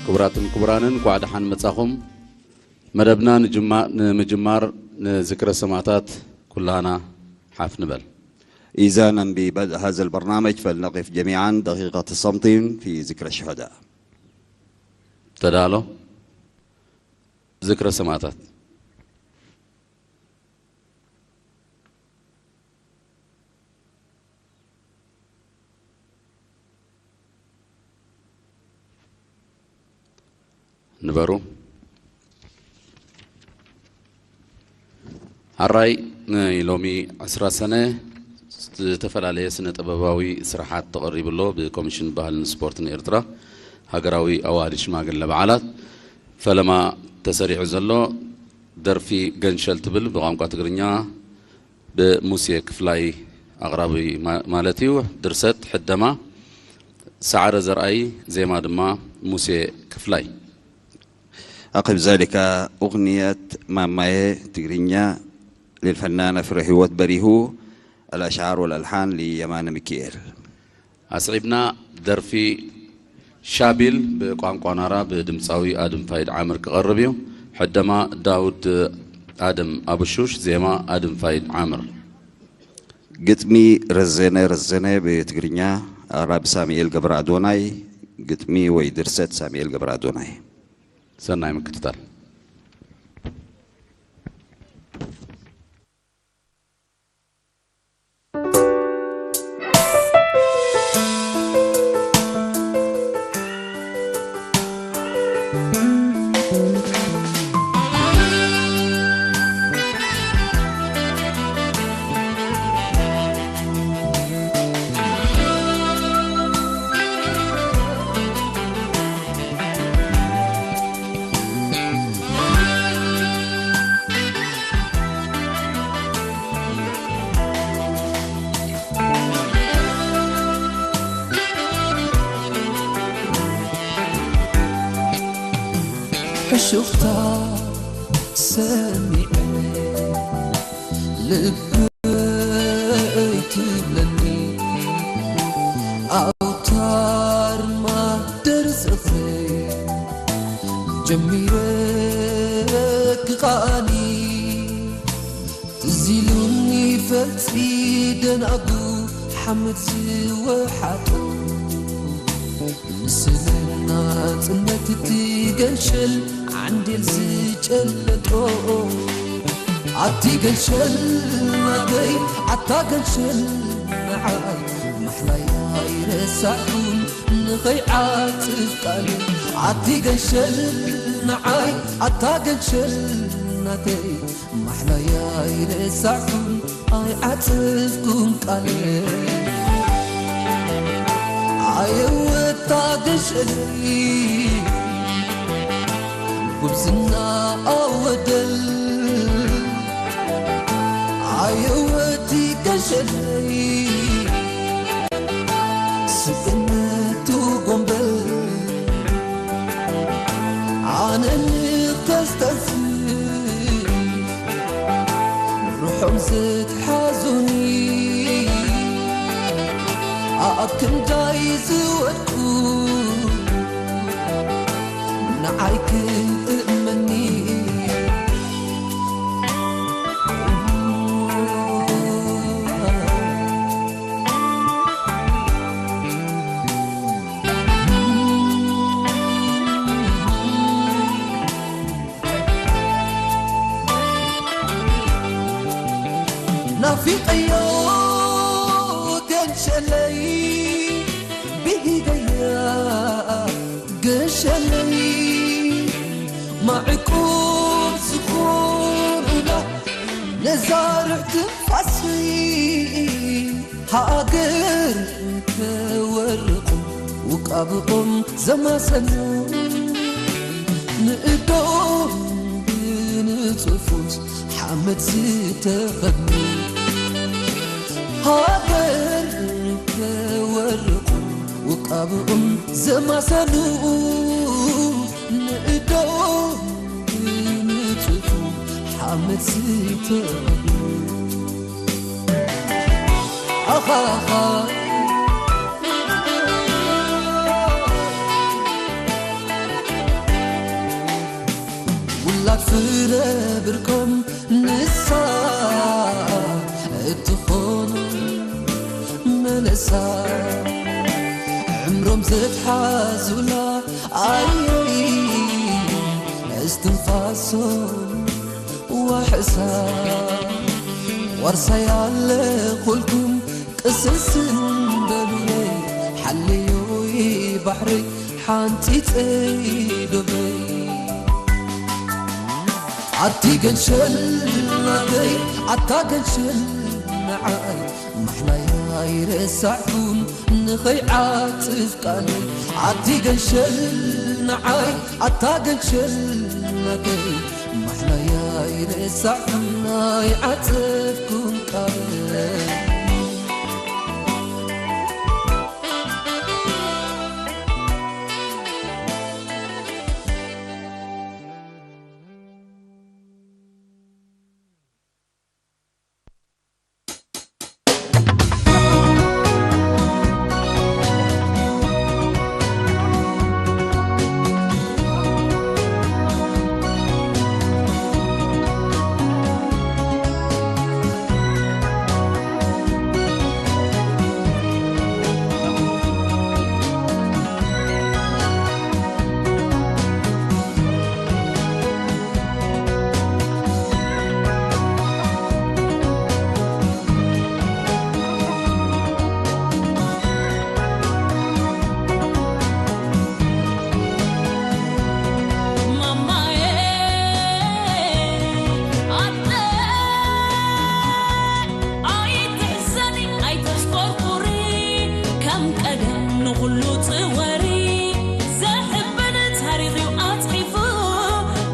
ክቡራትን ክቡራንን፣ እንኳዕ ደሓን መጻኹም። መደብና ንጅማ-፣ ንምጅማር ንዝክረ ሰማእታት ኩላና ሓፍ ንበል። إذاً ببدء هذا البرنامج فلنقف جميعاً دقيقة صمت في ذكرى الشهداء. ተዳሎ። ዝክረ ሰማእታት። ንበሩ። ሕራይ፣ ንሎሚ ዕስራ ሰነ ዝተፈላለየ ስነ ጥበባዊ ስራሓት ተቐሪቡ ኣሎ። ብኮሚሽን ባህልን ስፖርትን ኤርትራ ሃገራዊ ኣዋህዲ ሽማግለ በዓላት ፈለማ ተሰሪዑ ዘሎ ደርፊ ገንሸል ትብል ብቋንቋ ትግርኛ ብሙሴ ክፍላይ ኣቕራቢ ማ-፣ ማለት እዩ። ድርሰት ሕደማ ሰዓረ ዘርኣይ፣ ዜማ ድማ ሙሴ ክፍላይ። عقب ذلك أغنية ماماي تقرينيا للفنانة فريهوت بريهو، الأشعار والألحان ليمانة ميكيئيل. ኣስዒብና ደርፊ ሻቢል ብቋንቋ ናራ ብድምፃዊ ኣድም ፋይድ ዓምር ክቐርብ እዩ። ሕደማ ዳውድ ኣድም ኣብሹሽ፣ ዜማ ኣድም ፋይድ ዓምር። ግጥሚ ረዘነ ረዘነ ብትግርኛ፣ ኣቕራቢ ሳሙኤል ገብረ ኣዶናይ፣ ግጥሚ ወይ ድርሰት ሳሙኤል ገብረ ኣዶናይ። ሰናይ ምክትታል። ሕሹኽታ ሰሚዐ ልበይ ትብለኒ፣ ኣውታር ማደር ዝኽሪ ጀሚረ ክቓኒ። ትዝ ኢሉኒ ፈልጺ ደናጉ ሓመድ ዝወሓጦ፣ ንስለ ናጽነት እቲ ገንሸል ዓንዴል ዝጨለጦ። ኣቲ ገንሸል ናተይ፣ ኣታ ገንሸል ንዓይ፣ ማሕላይ ኣይረሳዕኩን ንኸይዓጽፍ ቃል። ኣቲ ገንሸል ንዓይ፣ ኣታ ገንሸል ናተይ፣ ማሕላይ ኣይረሳዕኩን ኣይዓጽፍኩን ቃል። ኣየወታ ገንሸለይ ጉብዝና ኣወደል፣ ኣየወቲ ገንሸለይ ስብእነቱ ጎንበል። ኣነ ንኸስተንፍስ ርሖም ዘትሓዙኒ፣ ኣብ ክንዳይ ዝወድቁ ንዓይ ክእመኒ። ናፊቀዮ ገንሸለይ፣ ብኢደያ ገንሸለይ፣ ማዕቁብ ዝኾኑላ ነዛርዕ ትንፋስይ። ሃገር ከወርቑ ውቃብኦም ዘማሰኑ፣ ንእዶም ብንጹፉስ ሓመድ ዝተኸድኑ። ሃገር ከወርቑ ውቃብኦም ዘማሰኑ፣ ንእዶም ብንጹፉ ሓመድ ዝተኸድኑ። ኣኻኻ። ፍረ ብርኮም ንሳ እትኾኑ መለሳ ዕምሮም ዘትሓዙላ ኣይ እስትንፋሶም ዋሕሳ ዋርሳይ ኣለኹልኩም ቅስስን በሉለይ ሓልዮይ ባሕረይ ሓንጺጸይ ዶበይ ኣቲ ገንሸል ናተይ ኣታ ገንሸል ንዓይ ማሕላያ ይረሳዕኩም ንኸይዓጽፍ ቃለይ ኣቲ ገንሸል ንዓይ ኣታ ገንሸል ናተይ ማሕላያ ይረሳዕኩም ኣይዓጽፍኩም ቃለይ ኣይትሕዘኒ ኣይተሽኮርኩሪ ከም ቀደም ንኹሉ ጽወሪ ዘሕብን ታሪኽ እዩ ኣጽሒፉ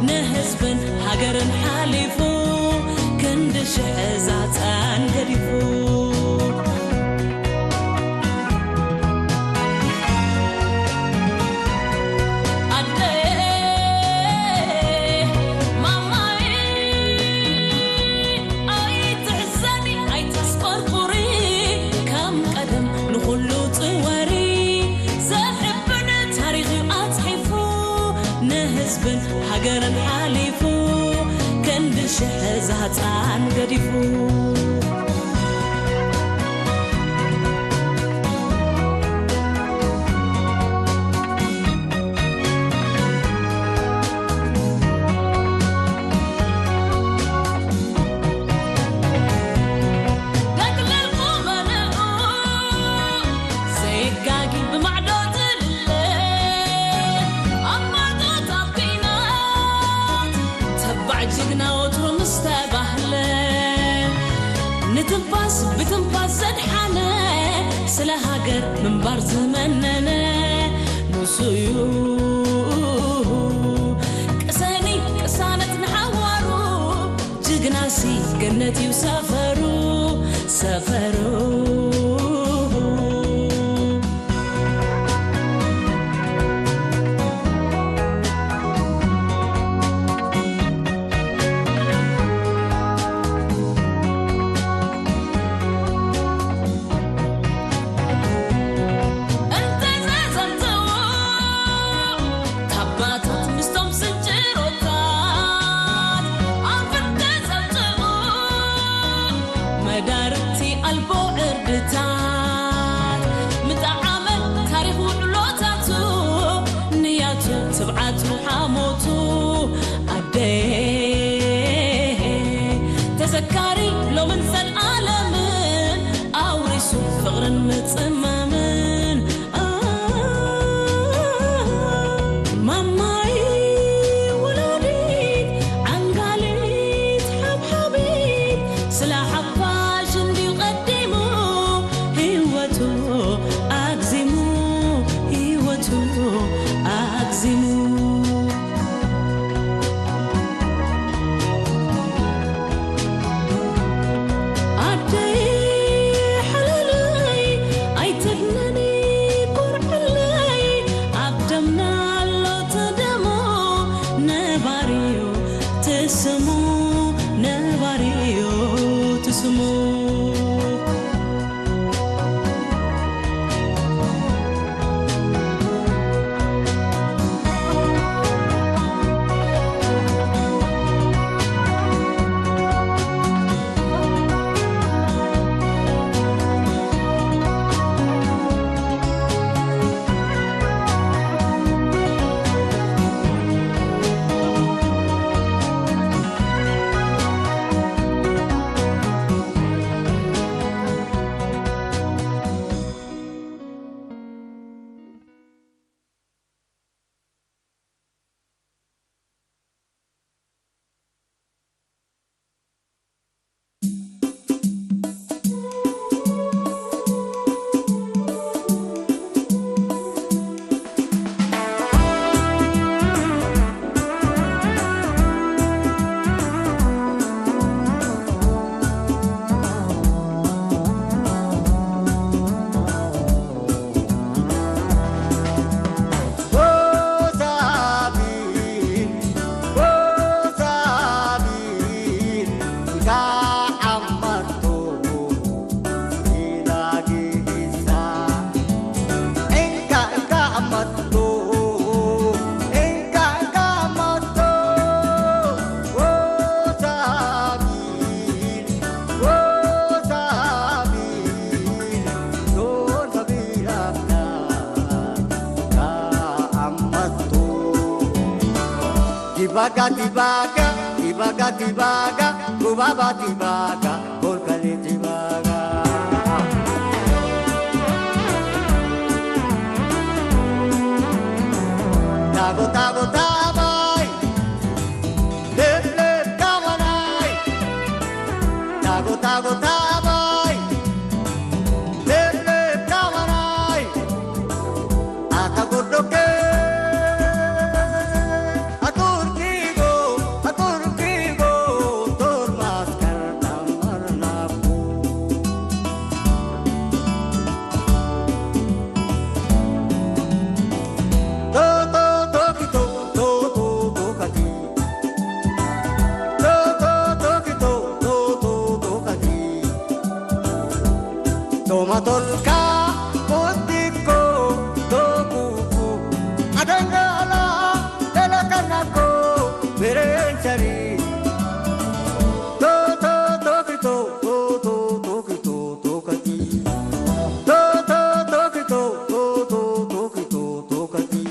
ንህዝብን ሃገርን ሓሊፉ ክንዲ ሽሕ ዛጻን ገዲፉ ኣደየ ማማይ ኣይትሕዘኒ ኣይተስቆርቁሪ ከም ቀደም ንኹሉ ጽወሪ ዘሕብን ታሪኽ እዩ ኣጽሒፉ ንህዝብን ሃገርን ሓሊፉ ክንዲ ሽሕ ዛህጻን ገዲፉ ጅግና ወትሩ ምስ ተባህለ ንትንፋስ ብትንፋስ ዘድሓነ ስለ ሃገር ምንባር ዝመነነ ንሱ እዩ ቅሰኒ ቅሳነት ንሓዋሩ ጅግናሲ ገነት እዩ ሰፈሩ ሰፈሩ መዳርግቲ ኣልቦ ዕርድታት ምጠዓመ ታሪኽ ውዕሎታቱ ንያቱ ትብዓቱ ሓሞቱ ኣደ ተዘካሪ ሎምን ዘለኣለምን ኣውሪሱ ፍቕርን ምጽማምን ማማይ ወላዲት ዓንጋሊት ሓብሓቢት ስለ ሓፋሽ እንድዩ ቀዲሙ ህይወቱ ኣግዚሙ ህይወቱ ኣግዚሙ Tibaga, tibaga, tibaga, tibaga, kubaba tibaga, kolkali tibaga. Tago, tago, tabai. Lep, lep, kawanai. Tago, tago, tabai. Lep, lep, kawanai. Atagodoke, aturkigo, aturkigo, turmaskar tamarnapu. To, to, tokito, to, to, tokati. To, to, tokito, to, to, tokati. Tomatolka, potiko, tokuku. Adangala, delakanako, berenchari. To, to, tokito, to, to, tokito, tokati. To, to, tokito, to, to, tokito, tokati.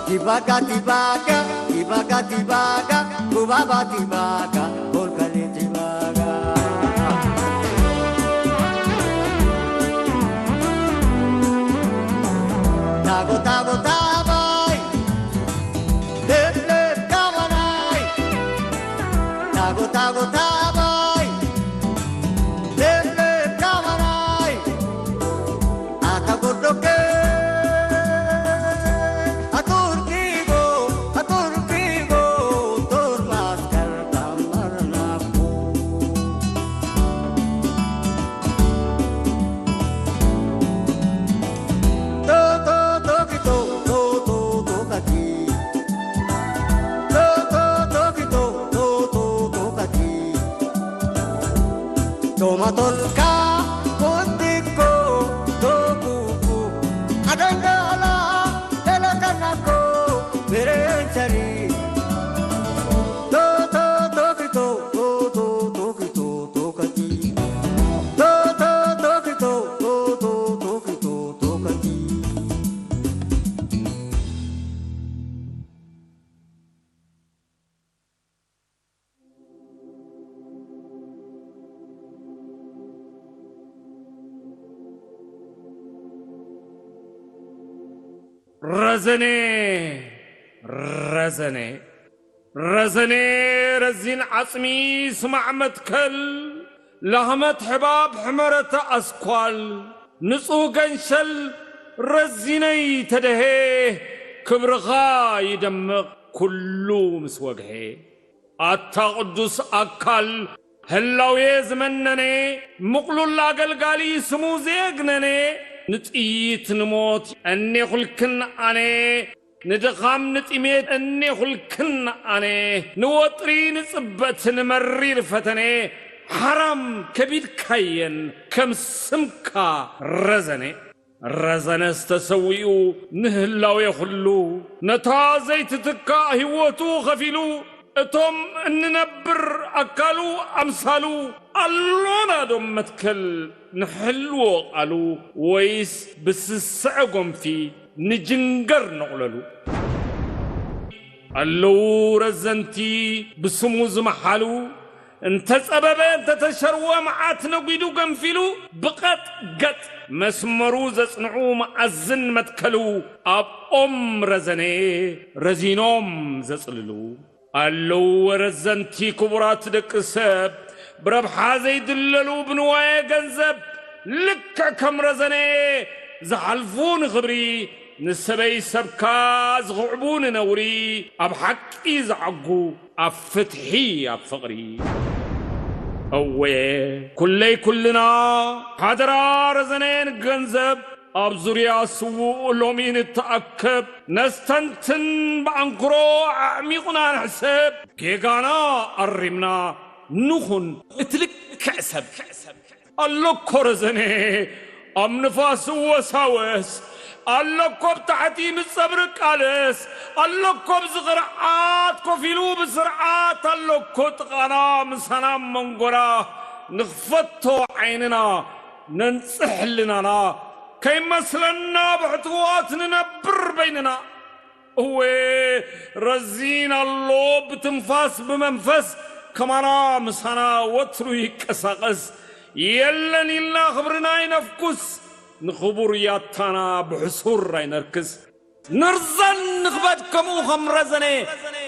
Tibaga, tibaga, tibaga, tibaga, kubaba tibaga, kolkali tibaga. Tago, tago, tabai. Lep, lep, kawanai. Tago, tago, tabai. Lep, lep, kawanai. Atagodoke, aturkigo, aturkigo, turmaskar tamarnapu. To, to, tokito, to, to, tokati. To, to, tokito, to, to, tokati. Tomatolka, potiko, tokuku. Adangala, delakanako, berenchari. To, to, tokito, to, to, tokito, tokati. To, to, tokito, to, to, tokito, tokati. ረዘነ፣ ረዘነ፣ ረዘነ፣ ረዚን ዓጽሚ ስማዕ መትከል፣ ላህመት ሕባብ ሕመረተ ኣስኳል፣ ንጹህ ገንሸል ረዚነይ ተደሄ፣ ክብርኻ ይደምቕ ኩሉ ምስ ወግሔ። ኣታ ቅዱስ ኣካል ህላዌ ዝመነነ፣ ምቕሉል ኣገልጋሊ ስሙ ዘየግነነ፣ ንጥይት ንሞት እኔኹልክን ኣነ፣ ንድኻም ንጥሜት እኔኹልክን ኣነ፣ ንወጥሪ ንጽበትን መሪር ፈተነ፣ ሓራም ከቢድካየን ከም ስምካ ረዘነ። ረዘነስ ተሰዊኡ ንህላዌ ኩሉ፣ ነታ ዘይትትካእ ህይወቱ ኸፊሉ፣ እቶም እንነብር ኣካሉ ኣምሳሉ፣ ኣሎና ዶ መትከል ንሕልዎ ቃሉ፣ ወይስ ብስስዐ ጎንፊ ንጅንገር ነቑለሉ? ኣለዉ ረዘንቲ ብስሙ ዝመሓሉ፣ እንተጸበበ እንተተሸርወ መዓት ነጒዱ ገንፊሉ፣ ብቐጥ ገጥ መስመሩ ዘጽንዑ መኣዝን መትከሉ፣ ኣብ ኦም ረዘነ ረዚኖም ዘጽልሉ። ኣለዉ ረዘንቲ ክቡራት ደቂ ሰብ፣ ብረብሓ ዘይድለሉ ብንዋየ ገንዘብ፣ ልክዕ ከም ረዘነ ዝሓልፉ ንኽብሪ፣ ንሰበይ ሰብካ ዝኽዕቡ ንነውሪ፣ ኣብ ሓቂ ዝዓጉ ኣብ ፍትሒ ኣብ ፍቕሪ። እወ ኩለይ ኩልና ሓደራ ረዘነ ንገንዘብ፣ ኣብ ዙርያ ስዉእ ሎሚ ንተኣከብ፣ ነስተንትን ብኣንክሮ ኣዕሚቑና ንሕሰብ፣ ጌጋና ኣሪምና ንኹን እቲ ልክዕ ሰብ። ኣሎኮ ረዘነ ኣብ ንፋስ ወሳወስ፣ ኣሎኮ ኣብ ታሕቲ ምስ ጸብሪ ቃለስ፣ ኣሎኮ ኣብዚ ቅርዓት ኮፍ ኢሉ ብስርዓት፣ ኣሎኮ ጥቓና ምሳና መንጎና ንኽፈቶ ዓይንና ነንጽህ ሕልናና፣ ከይመስለና ብሕትዋት ንነብር በይንና። እወ ረዚን ኣሎ ብትንፋስ ብመንፈስ ከማና ምሳና ወትሩ ይቀሳቐስ። የለን ኢልና ክብርና ይነፍኩስ፣ ንኽቡር ያታና ብሕሱር ኣይነርክስ። ንርዘን ንኽበድ ከምኡ ከም ረዘነ፣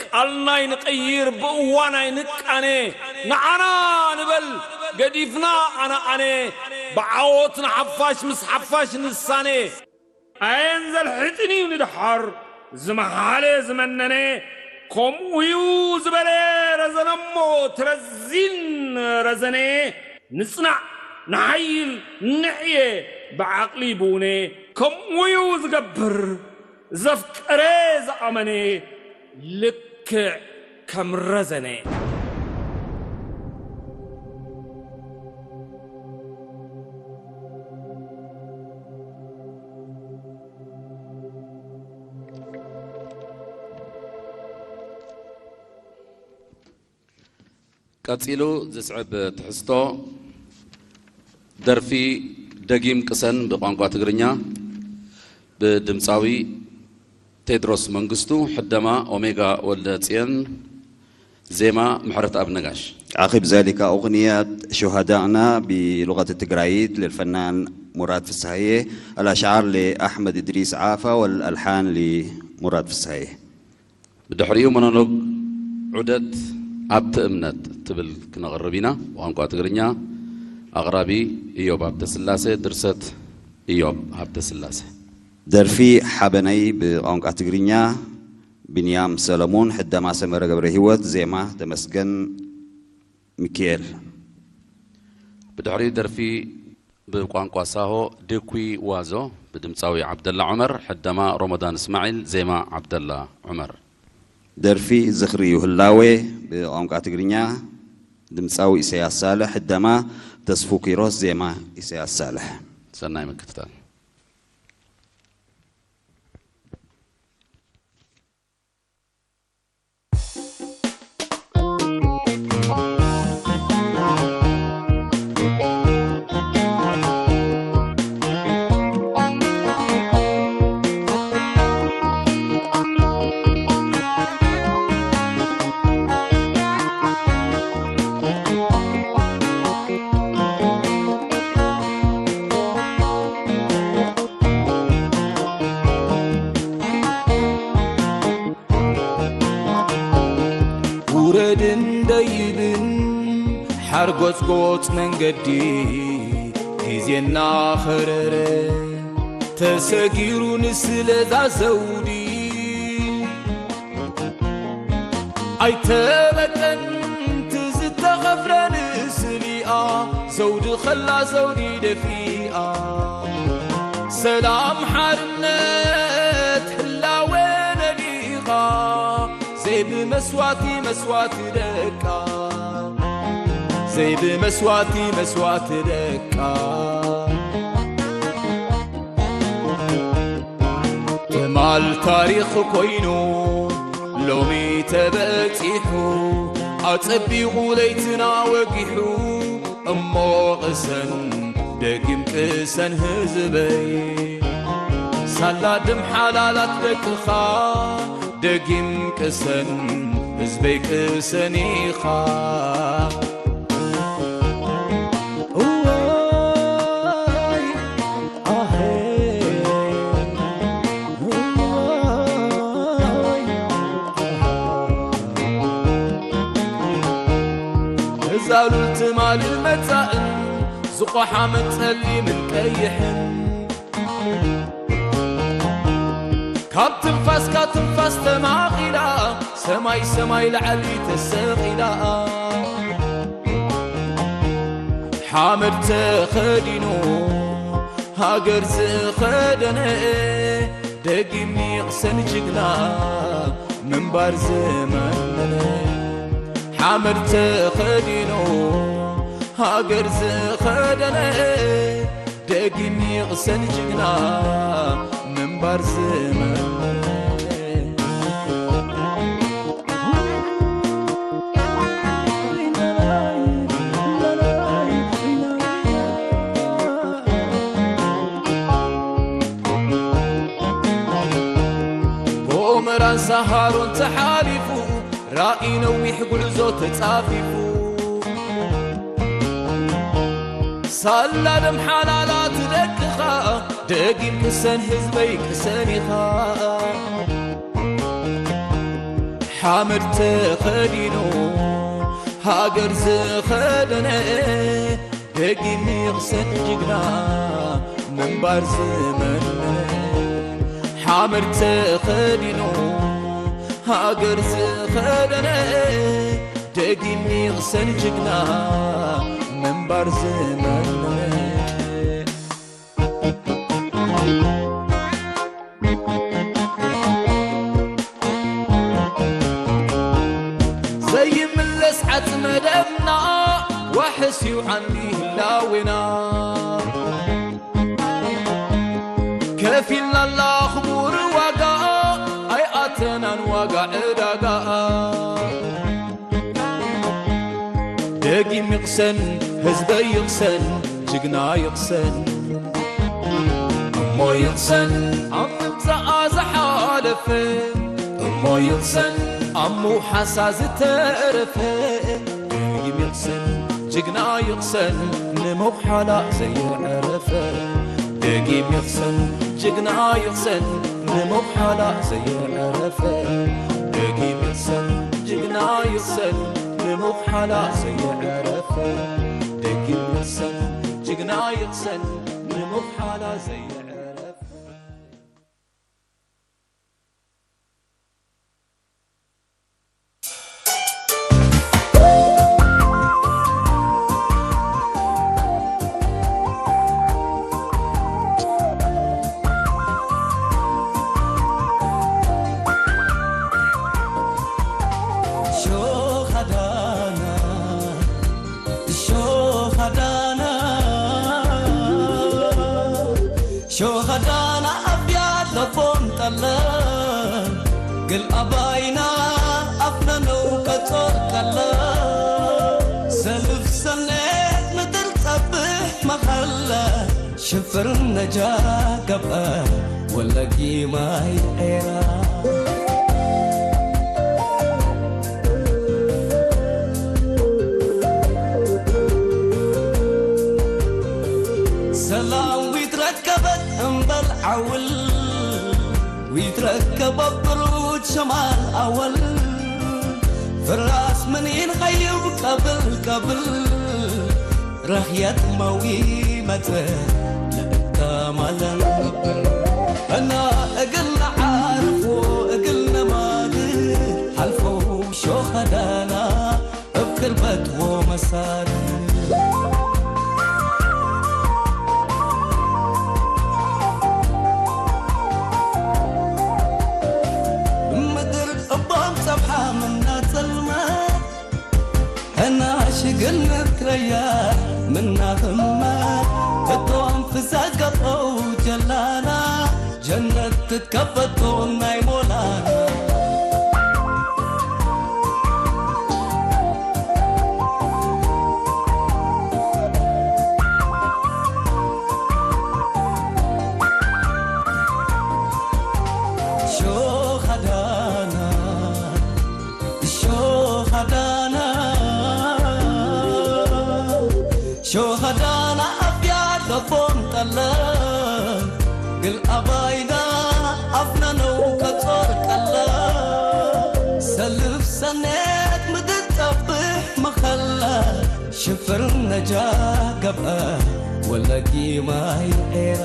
ቃልና ኣይንቐይር ብእዋን ኣይንቃነ። ንዓና ንበል ገዲፍና ኣነ ኣነ፣ ብዓወት ንሓፋሽ ምስ ሓፋሽ ንሳነ። ኣየን ዘልሕጥን እዩ ንድሓር ዝመሓለ ዝመነነ፣ ከምኡ እዩ ዝበለ ረዘነ እሞ ትረዚን ረዘነ። ንጽናዕ ንሓይል ንዕየ ብዓቕሊ ብውነ፣ ከምኡ እዩ ዝገብር ዘፍቀረ ዝኣመነ ልክዕ ከም ረዘነ። ቀጺሉ ዝስዕብ ትሕዝቶ፣ ደርፊ ደጊም ቅሰን ብቋንቋ ትግርኛ ብድምጻዊ ቴድሮስ መንግስቱ፣ ሕደማ ኦሜጋ ወልደ ጽዮን፣ ዜማ ምሕረተኣብ ነጋሽ። عقب ذلك أغنية شهدائنا بلغة التجرايت للفنان مراد فسحية، الأشعار لأحمد إدريس عافا والألحان لمراد فسحية. ብድሕሪኡ ሞኖሎግ ዑደት ኣብቲ እምነት ትብል ክነቕርብ ኢና። ብቋንቋ ትግርኛ ኣቕራቢ ኢዮብ ሃብተስላሴ፣ ድርሰት ኢዮብ ሃብተስላሴ። ደርፊ ሓበነይ ብቋንቋ ትግርኛ ብንያም ሰለሙን፣ ሕደማ ሰመረ ገብረ ህይወት፣ ዜማ ተመስገን ሚካኤል። ብድሕሪ ደርፊ ብቋንቋ ሳሆ ዴኩ ዋዞ ብድምጻዊ ዓብደላ ዑመር፣ ሕደማ ሮሞዳን እስማዒል፣ ዜማ ዓብደላ ዑመር። ደርፊ ዝኽሪ እዩ ህላዌ ብቋንቋ ትግርኛ ድምጻዊ ኢሳያስ ሳልሕ፣ ሕደማ ተስፉ ኪሮስ፣ ዜማ ኢሳያስ ሳልሕ። ሰናይ ምክትታል። ውረድ እንደይብን ሓርጎጽጎጽ መንገዲ ግዜ እናኸረረ ተሰጊሩ ንስለዛ ዘውዲ ኣይተበቀን ትዝተኸፍለ ንስሊኣ ዘውዲ ኸላ ዘውዲ ደፊኣ ሰላም ሓርነት ህላወ ነዲኻ ዘይብመስዋቲ መስዋቲ ደቃ ዘይብመስዋቲ መስዋቲ ደቃ ትማል ታሪኽ ኮይኑ ሎሚ ተበጺሑ ኣጸቢቑ ለይትና ወጊሑ እሞ ቅሰን ደጊም ቅሰን ህዝበይ ሳላ ድም ሓላላት ደቅኻ ደጊም ቅሰን ህዝበይ ቅሰን ኢኻ እዋይ ኣሄ እዋይ ኣሃ እዛ ሉል ትማልን መጻእን ዝቆሓመት ጸሊምን ቀይሕን ካብ ትንፋስካ ትንፋስ ተማቒላ፣ ሰማይ ሰማይ ላዕሊ ተሰቒላ። ሓመድ ተኸዲኑ ሃገር ዝኸደነ፣ ደጊም ይቕሰን ጅግና ምንባር ዝመነነ። ሓመድ ተኸዲኑ ሃገር ዝኸደነ፣ ደጊም ይቕሰን ጅግና ምንባር ዝመነነ። ጎመራን ሰሃሮን ተሓሊፉ፣ ራእይ ነዊሕ ጉዕዞ ተጻፊፉ። ሳላ ደም ሓላላት ደቅኻ፣ ደጊም ቅሰን ህዝበይ ቅሰን ኢኻ። ሓመድ ተኸዲኑ ሃገር ዝኸደነ፣ ደጊም ይቕሰን ጅግና ምንባር ዝመነነ። ሓመድ ተኸዲኑ ሃገር ዝኸደነ፣ ደጊም ይቕሰን ጅግና ምንባር ዝመነነ። ዘይምለስ ዓጽመ ደምና፣ ዋሕስ እዩ ዓንዲ ህላዌና። ከፊልና ኣላ ክቡር ዋጋ፣ ኣይኣተናን ዋጋ ዕዳጋ። ደጊም ይቕሰን ህዝበይ ይቕሰን፣ ጅግና ይቕሰን፣ እሞ ይቕሰን ኣብ ምምጻኣ ዝሓለፈ፣ እሞ ይቕሰን ኣብ ምውሓሳ ዝተረፈ። ደጊም ይቕሰን ጅግና ይቕሰን፣ ንምውሓላ ዘየዕረፈ። ደጊም ይቕሰን ጅግና ይቕሰን፣ ንምውሓላ ዘየዕረፈ። ደጊም ይቕሰን ጅግና ይቕሰን፣ ንምውሓላ ዘየዕረፈ። ደጊም ይቕሰን ጅግና ይቕሰን፣ ንምውሓላ ዘየዕረፈ። ሾኻዳና ሾኻዳና ሾኻዳና ኣፍያ ለቦም ጠለ ግል ኣባይና ኣፍነነው ቀጾር ቀለ ሰልፍ ሰኔት ምድር ጸብሕ መኸለ ሽፍር ነጃ ገብአ ወለጊ ማይ ዔራ ሰላም ዊትረከበት እምበል ዓውል ዊትረከበ ብሩድ ሸማል ኣወል ፍራስ ምን ይንኸይብ ቀብል ቀብል ረኽየት መዊ መጽእ ለእተማለን እና እግል ነዓርፎ እግል ነማድ ሓልፎ ሾኸዳና እብ ክርበትዎ መሳድ ምድር እቦም ጸብሓ ምና ጸልመት ሕና ሽግር ንትረያ ምና ህመት እቶም ፍዛ ገበው ጀላና ጀነት ትትከፈቶም ናይ ሞላና ሾኻዳና ሾኻዳና ሾኻዳና ኣፍያ ለቦም ጠለ ግል ኣባይና ኣፍነነው ቀጾር ቀለ ሰልፍ ሰኔት ምድር ጸብሕ መኸለ ሽፍር ነጃ ገብአ ወለጊ ማይ ዔራ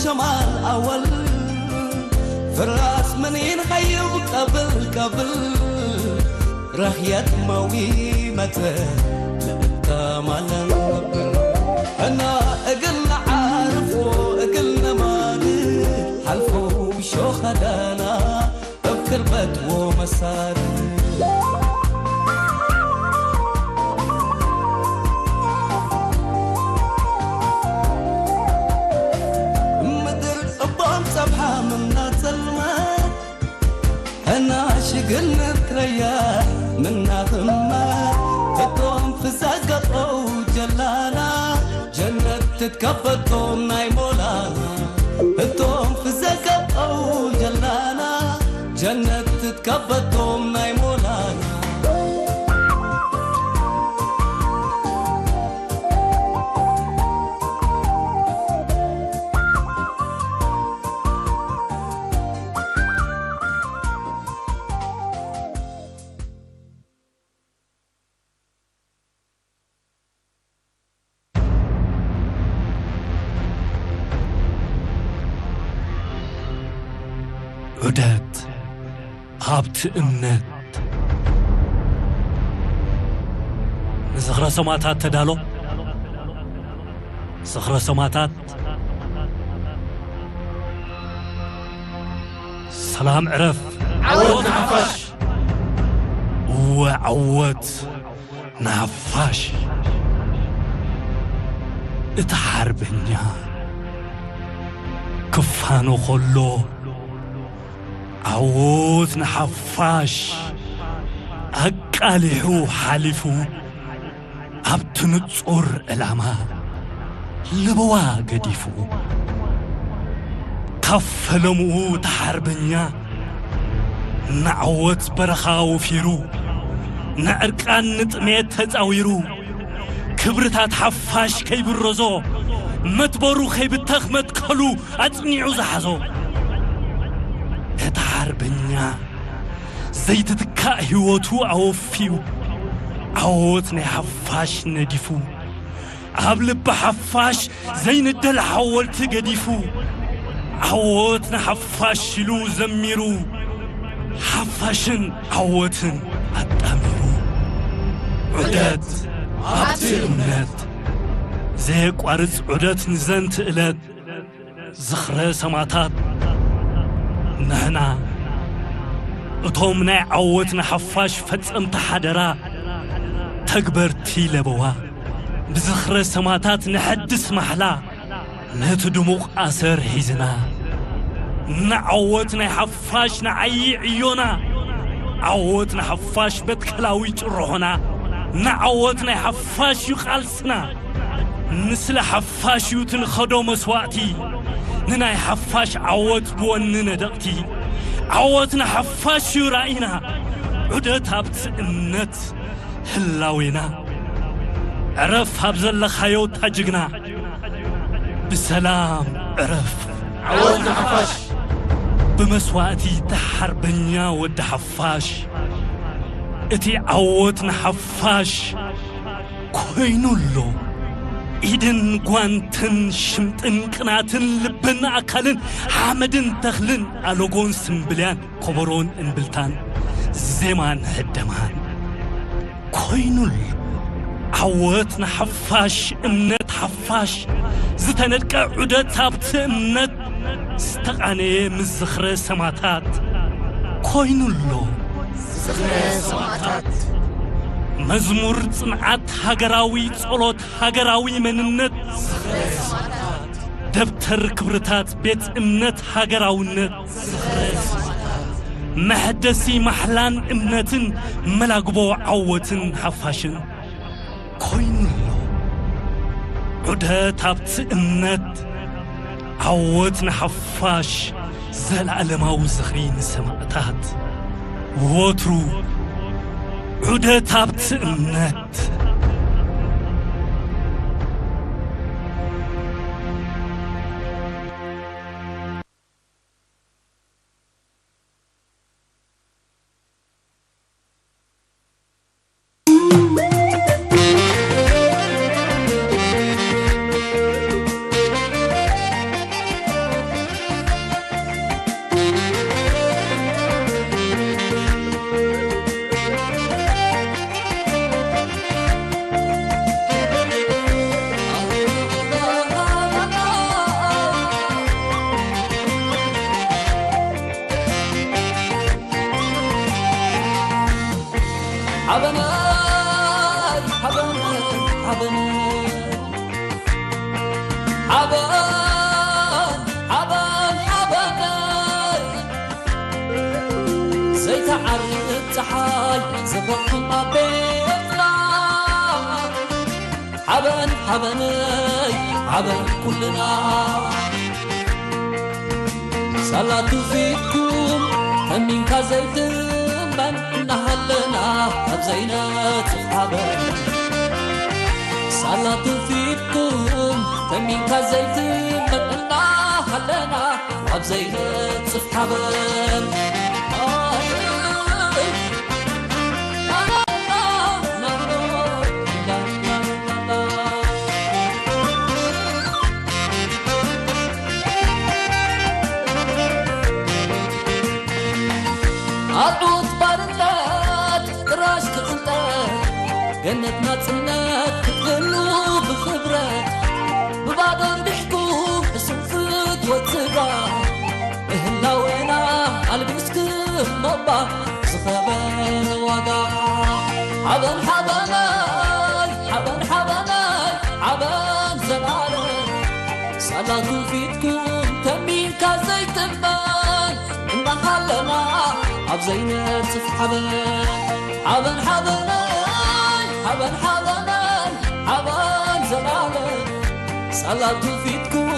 ሸማል ኣወል ፍራስ ምኒን ኸይብ ቀብል ቀብል ረኽየት መዊመተ ልእንተ ማለን ነብር እና እግል ነዓርፎ እግል ነማድ ሓልፎ ሾኸዳና እብ ክርበት ወመሳር ምድር እቦም ጸብሓ ምና ጸልመት ሕና ሽግል ንትረያ ምና ኽመት እቶም ፍዛገጠው ጀላና ጀነት ትትከበቶም ናይ ሞላና እቶም ፍዘገጠው ጀላና ጀነት ትትከበቶም ናይ ሞላና ዑደት ኣብቲ እምነት። ንዝኽረ ሰማእታት ተዳሎ። ዝኽረ ሰማእታት። ሰላም ዕረፍ። ዓወት ንሓፋሽ። እወ ዓወት ንሓፋሽ። እቲ ሓርበኛ ክፋኖ ከሎ ዓወት ንሓፋሽ ኣቃሊሑ ሓሊፉ ኣብቲ ንጹር ዕላማ ለበዋ ገዲፉ ካብ ፈለምኡ እቲ ሓርበኛ ንዓወት በረኻ ወፊሩ ንዕርቃን ንጥሜት ተጻዊሩ ክብርታት ሓፋሽ ከይብረዞ መትበሩ ከይብተኽ መትከሉ ኣጽኒዑ ዝሓዞ እቲ ሓርበኛ ዘይትትካእ ህይወቱ ኣወፍዩ ዓወት ናይ ሓፋሽ ነዲፉ ኣብ ልቢ ሓፋሽ ዘይንደል ሓወልቲ ገዲፉ ዓወት ንሓፋሽ ኢሉ ዘሚሩ ሓፋሽን ዓወትን ኣጣሚሩ ዑደት ኣብቲ እምነት ዘየቋርጽ ዑደት ንዘንቲ ዕለት ዝኽረ ሰማእታት ንሕና እቶም ናይ ዓወት ንሓፋሽ ፈጸምቲ ሓደራ ተግበርቲ ለበዋ ብዝኽረ ሰማእታት ንሐድስ ማሕላ ነቲ ድሙቕ ኣሰር ሒዝና ንዓወት ናይ ሓፋሽ ንዓዪ ዕዮና ዓወት ንሓፋሽ መትከላዊ ጭርሖና ንዓወት ናይ ሓፋሽ እዩ ቃልስና ንስለ ሓፋሽ እዩ ትንኸዶ መስዋእቲ ንናይ ሓፋሽ ዓወት ብወኒ ነደቕቲ ዓወት ንሓፋሽ እዩ ራኢና ዑደት ኣብቲ እምነት ህላዌና ዕረፍ ኣብ ዘለኻዮ እታ ጅግና ብሰላም ዕረፍ ዓወት ንሓፋሽ ብመስዋእቲ እቲ ሓርበኛ ወዲ ሓፋሽ እቲ ዓወት ንሓፋሽ ኮይኑ ኣሎ ኢድን ጓንትን ሽምጥን ቅናትን ልብን ኣካልን ሓመድን ተኽልን ኣሎጎን ስምብልያን ኮበሮን እምብልታን ዜማን ሕደማን ኮይኑ ኣሎ ዓወት ንሓፋሽ እምነት ሓፋሽ ዝተነድቀ ዑደት ኣብቲ እምነት ዝተቓነየ ምስ ዝኽረ ሰማታት ኮይኑ ኣሎ ዝኽረ ሰማታት መዝሙር ጽንዓት ሃገራዊ ጸሎት ሃገራዊ መንነት ዝኽረ ሰማታት ደብተር ክብርታት ቤት እምነት ሃገራውነት ዝኽረ ሰማታት መሐደሲ ማሕላን እምነትን መላግቦ ዓወትን ሓፋሽን ኮይኑ ኣሎ ዑደት ኣብቲ እምነት ዓወት ንሓፋሽ ዘለዓለማዊ ዝኽሪ ንሰማእታት ወትሩ ዑደት ኣብቲ እምነት ሓበነይ ሓበን ኩልና ሳላ ትውፊትኩም ተሚንካ ዘይትመን እናሃለና ኣብ ዘይነጽፍ ሓበን ሳላ ትውፊትኩም ተሚንካ ዘይትመን እናሃለና ኣብ ዘይነጽፍ ሓበን ኣርዑት ባርነት ጥራሽ ክቕንጠ ገነት ናጽነት ክትብሉ ብኽብረት ብባዶ እንዲሕኩ ብስንፍት ወትጋ እህላወና ኣልቢስክሞ እባ ዝኸበረ ዋጋ ሓበን ሓበነይ ሓበን ሓበነይ ሓበን ዘላለም ሳላ ትውፊትኩም ተሚንካ ዘይትመን እናሃለና ኣብ ዘይነጽፍ ሓበን ሓበን ሓበነይ ሓበን ሓበነይ ሓበን ዘላለም ሳላ ትውፊትኩም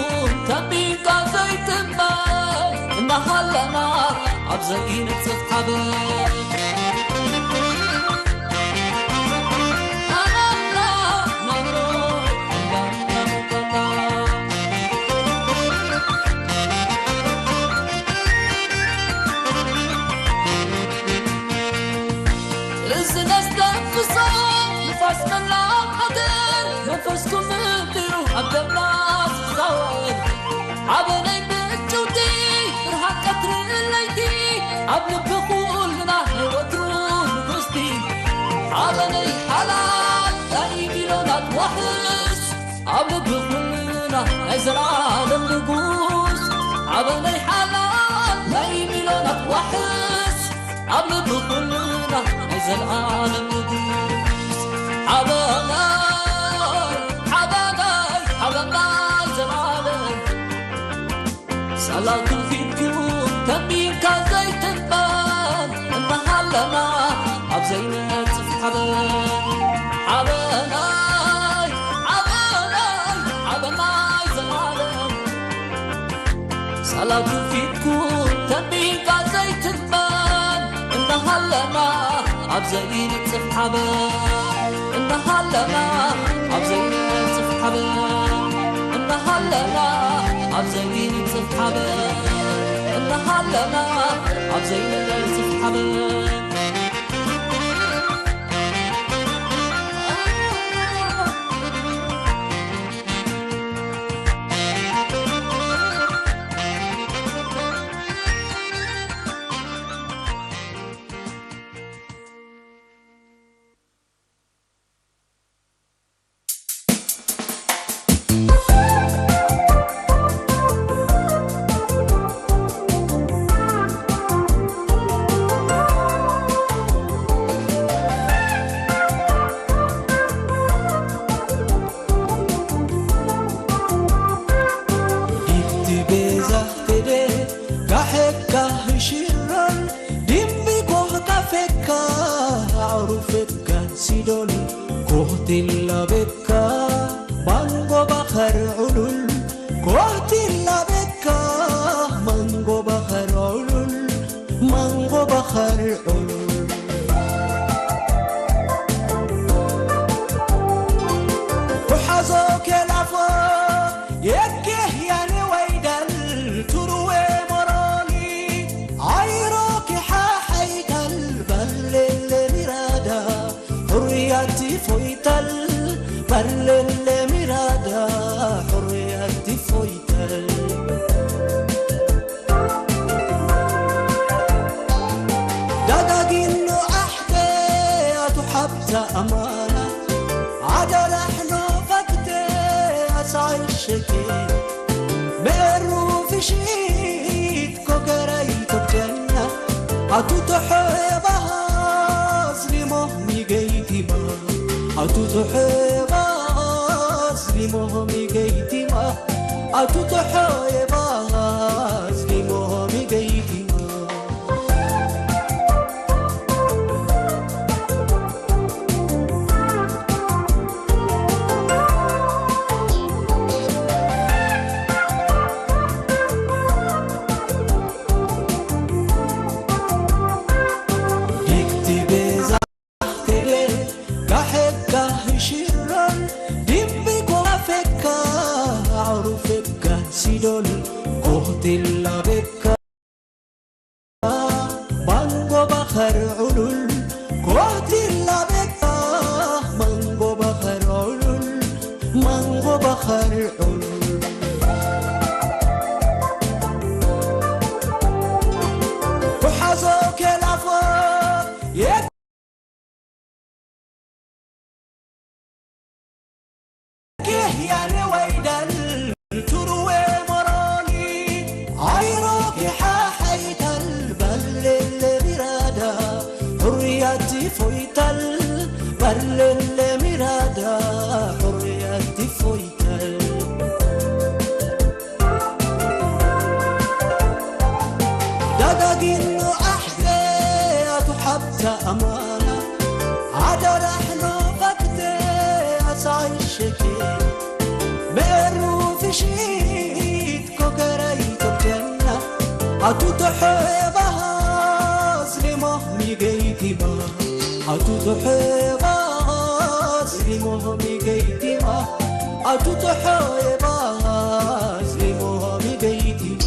ተሚንካ ዘይትመን እናሃለና ኣብ ዘይነጽፍ ሓበን እዚ ነስተንፍሶ ንፋስ መላእ ሃገር መንፈስኩም እንድዩ ኣብ ደምና ዝዛወር ሓበነይ ምዕጭውቲ ብርሃን ቀትሪ ለይቲ ኣብ ልቢ ኩልና ናይ ወትሩ ንጉስቲ ሓበነይ ሓላል ናይ ሚሎናት ዋሕስ ኣብ ልቢ ኩልና ናይ ዘላለም ንጉስ ሓበነይ ሓላል ናይ ሚሎናት ዋሕስ ኣብ ልቢ ኩልና ናይ ዘላለም ንጉስ ሓበናይ ሓበናይ ሓበናይ ዘላለም ሳላ ትውፊትኩም ተሚንካ ዘይትመን እናሃለና ኣብ ዘይነጽፍ ሓበን ሓበናይ ሓበናይ ሓበናይ ዘላለም ሳላ ትውፊትኩም ተንቢንካ ዘይትመን እናሃለና ኣብ ዘይንጽፍ ሓበን እናሃለና ኣብ ዘይንጽፍ ሓበን እናሃለና ኣብ ዘይንጽፍ ሓበን እናሃለና ኣብ ዘይንጽፍ ሓበን ዲቲ ቤዛ ቴዴ ጋሕካ ህሽራን ዲምቢ ኮህካ ፌካ ኣዕሩፍካ ሲዶን ኮህቲላ ቤካ ማንጎ ባኸር ዑሉል ኮህቲላ ቤካ ማንጎ ባኸር ዑሉል ማንጎ ባኸር ዑሉል ኩሓዞ ኬላፎ የኬህ ያኔ ወይዳል ቱሩዌ ሞሮኒ ዓይሮ ኪሓ ሓይካል ባሌሌ ሚራዳ ሑርያቲ ፎይታል ባሌሌ ሚራዳ ሑርያቲ ፎይታል ዳጋጊኖ ኣሕቴ ኣቱ ሓብታ ኣማና ዓደራሕኖ ፈክቴ ኣሳይሸኬ መሩ ፍሽት ኮገረይ ተብጀና ኣቱ ተሖባሃ ኣስሊሞ ሚገይቲማ ኣቱ ተሖባ ኣስሊሞ ሚገይቲማ ኣቱ ተሖባ ኣስሊሞ ሚገይቲማ ኮቲላ ቤካ ማንጎ ባኸር ዑሉል፣ ኮቲላ ቤካ ማንጎ ባኸር ዑሉል፣ ማንጎ ባኸር ዑሉል። ኩሓዞ ኬላፎ የ- ኬህያነ ወይደል ቱሩዌ ሞሮኒ ኣይሮ ኪሓ ሓይታል በርሌለ ሚራዳ፣ ሑርያቲ ፎይታል በርሌለ ሚራዳ፣ ሑርያቲ ፎይታል። ዳጋጊኖ ኣሕተ ኣቱ ሓብታ ኣማና፣ ዓዳዳሕኖ ፈክተ ኣሳይሸኬ፣ መሩ ፍሺት ኮከረይ ቶብጀና፣ ኣቱ ተሐባሃስ ሊሞ ሚገይቲማ፣ ኣቱ ተሐባሃስ ሊሞ ሚገይቲማ፣ ኣቱ ተሐባሃስ ሊሞ ሚገይቲማ።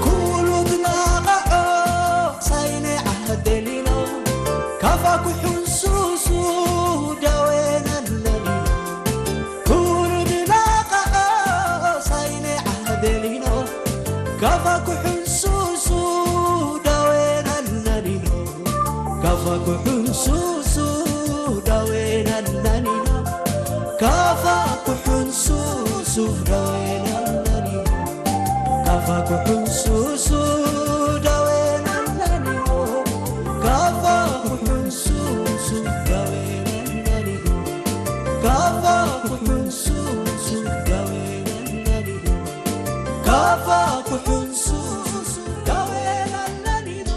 ኩሉ ትናቐዖ ሳይነ ዓደሊኖ፣ ካፋ ኩሑን ሱሱ ዳዌና ነሊኖ። ኩሉ ትናቐዖ ሳይነ ዓደሊኖ፣ ካፋ ኩሑን ሱሱ ዳዌና ነሊኖ። ካፋ ኩሑን ሱሱ ዳዌና ነሊኖ። ካፋ ኩሑን ሱሱ ዳዌና ነሊኖ። ካፋ ኩሑን ሱሱ ዳዌና ነሊኖ። ካፋ ኩሑን ሱሱ ዳዌና ነሊኖ። ካፋ ኩሑን ሱሱ ዳዌና ነሊኖ። ካፋ ኩሑን ሱሱ ዳዌና ነሊኖ።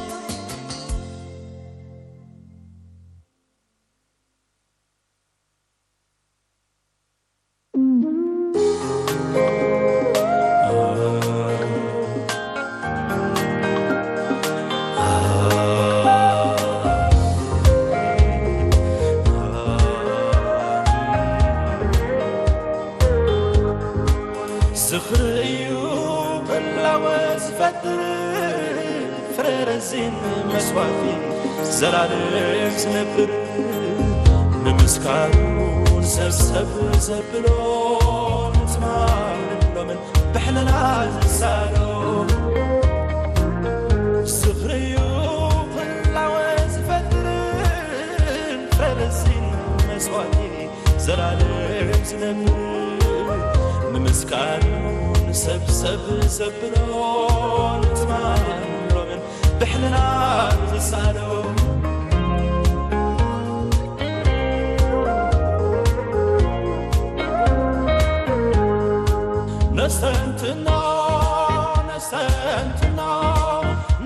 ዝኽሪ እዩ ህላወ ዝፈጥር፣ ፍረ ረዚን መስዋእቲ ዘላለም ዝነብር። ንምስካሩ ሰብ ሰብ ዘብሎ፣ ንትማምን ሎምን ብሕልና ዝሳሎ። ዝኽሪ እዩ ህላወ ዝፈጥር፣ ፍረ ረዚን መስዋእቲ ዘላለም ዝነብር። ንምስካሩ ሰብ ሰብ ዘብሎ፣ ንትማምን ሎምን ብሕልና ዝሳሎ። ነስተንትኖ፣ ነስተንትኖ፣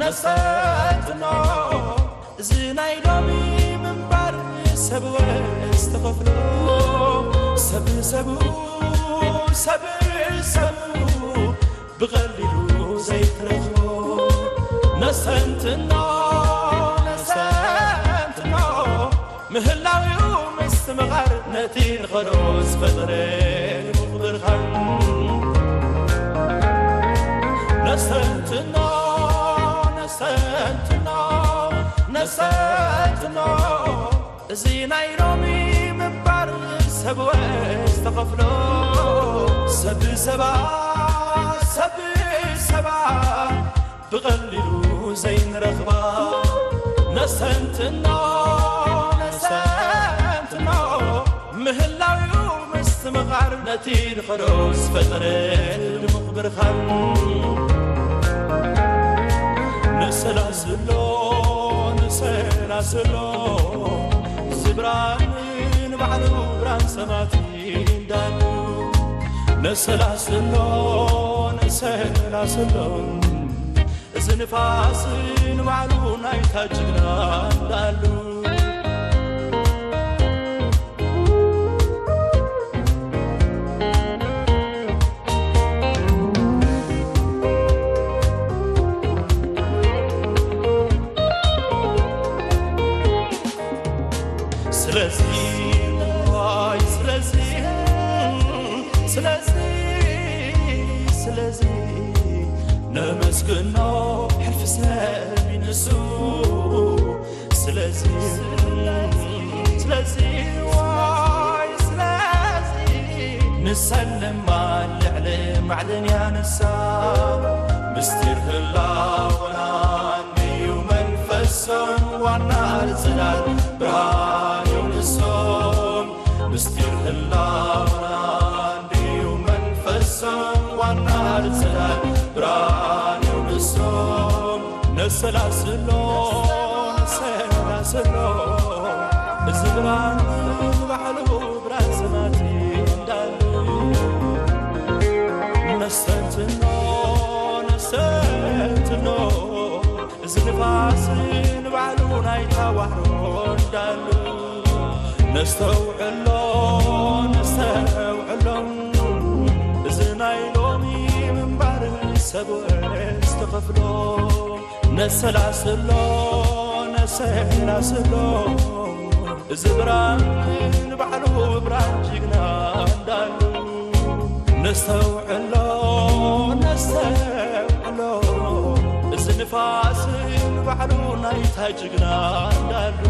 ነስተንትኖ። እዚ ናይ ሎሚ ምንባር ሰብ ወስ ተኸፍሎ፣ ሰብ ሰቡ፣ ሰብ ሰቡ ብቐሊሉ ዘይትረኽቦ። ነስተንትኖ፣ ነስተንትኖ፣ ምህላው እዩ ምስትምቓር ነቲ ንኸዶ ዝፈጠረ ድሙቕ ብርሃን። ነስተንትኖ፣ ነስተንትኖ፣ ነስተንትኖ፣ እዚ ናይ ሎሚ ምንባር ሰብ ወስ ተኸፍሎ፣ ሰብ ሰባ፣ ሰብ ሰባ ብቐሊሉ ዘይንረኽባ። ነስተንትኖ፣ ነስተንትኖ፣ ምህላው እዩ ምስትምቓር ነቲ ንኸዶ ዝፈጠረ ድሙቕ ብርሃን። ነሰላስሎ፣ ነሰላስሎ፣ እዚ ብርሃን ንባዕሉ ብርሃን ሰማቲ እንዳሉ። ነሰላስሎ፣ ነሰላስሎ፣ እዚ ንፋስ ንባዕሉ ናይታ ጅግና እንዳሉ። ስለዚ፣ ዋይ፣ ስለዚ፣ ስለዚ ስለዚ ነመስግኖ ሕልፊ ሰብ ይንሱ ስለዚ ስለዚ ዋይ ስለዚ ንሰለማ ልዕሊ ማዕድን ያነሳ ምስጢር ህላወና እዩ መንፈሶም ዋና ጽላል ብርሃን እዩ ንሶም ምስጢር ህላወና እንድዩ መንፈሶም ዋና ጽላል ብርሃን እዩ ንሶም ነሰላስሎ ነሰላስሎ እዚ ብርሃን ባዕሉ ብርሃን ሰማቲ እንዳሉ ነስተንትኖ ነስተንትኖ እዚ ንፋስ ንባዕሉ ናይታ ዋሕሮ እንዳሉ ነስተውዕሎ ነስተውዕሎ እዚ ናይ ሎሚ ምንባር ሰብ ዝተኸፍሎ ነሰላስሎ ነሰላስሎ እዚ ብራን ንባዕሉ ብራን ጅግና እንዳሉ ነስተውዕሎ ነስተውዕሎ እዚ ንፋስ ንባዕሉ ናይታ ጅግና እንዳሉ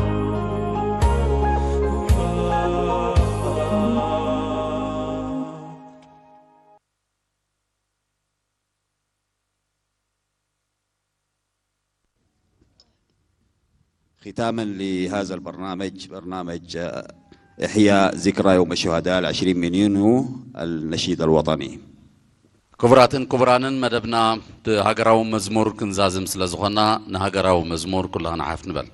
ختاما لهذا البرنامج، برنامج إحياء ذكرى يوم الشهداء العشرين من يونيو، النشيد الوطني. ክቡራትን ክቡራንን መደብና ብሃገራዊ መዝሙር ክንዛዝም ስለ ዝኾና ንሃገራዊ መዝሙር ኩላህና ሓፍ ንበል።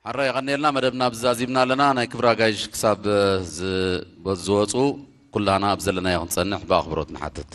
ሓራይ የቐንየልና። መደብና ኣብዚ ዛዚምና ኣለና። ናይ ክብሪ ኣጋይሽ ክሳብ ዝወፁ ኩላህና ኣብ ዘለናዮ ክንፀንሕ ብኣኽብሮት ንሓትት።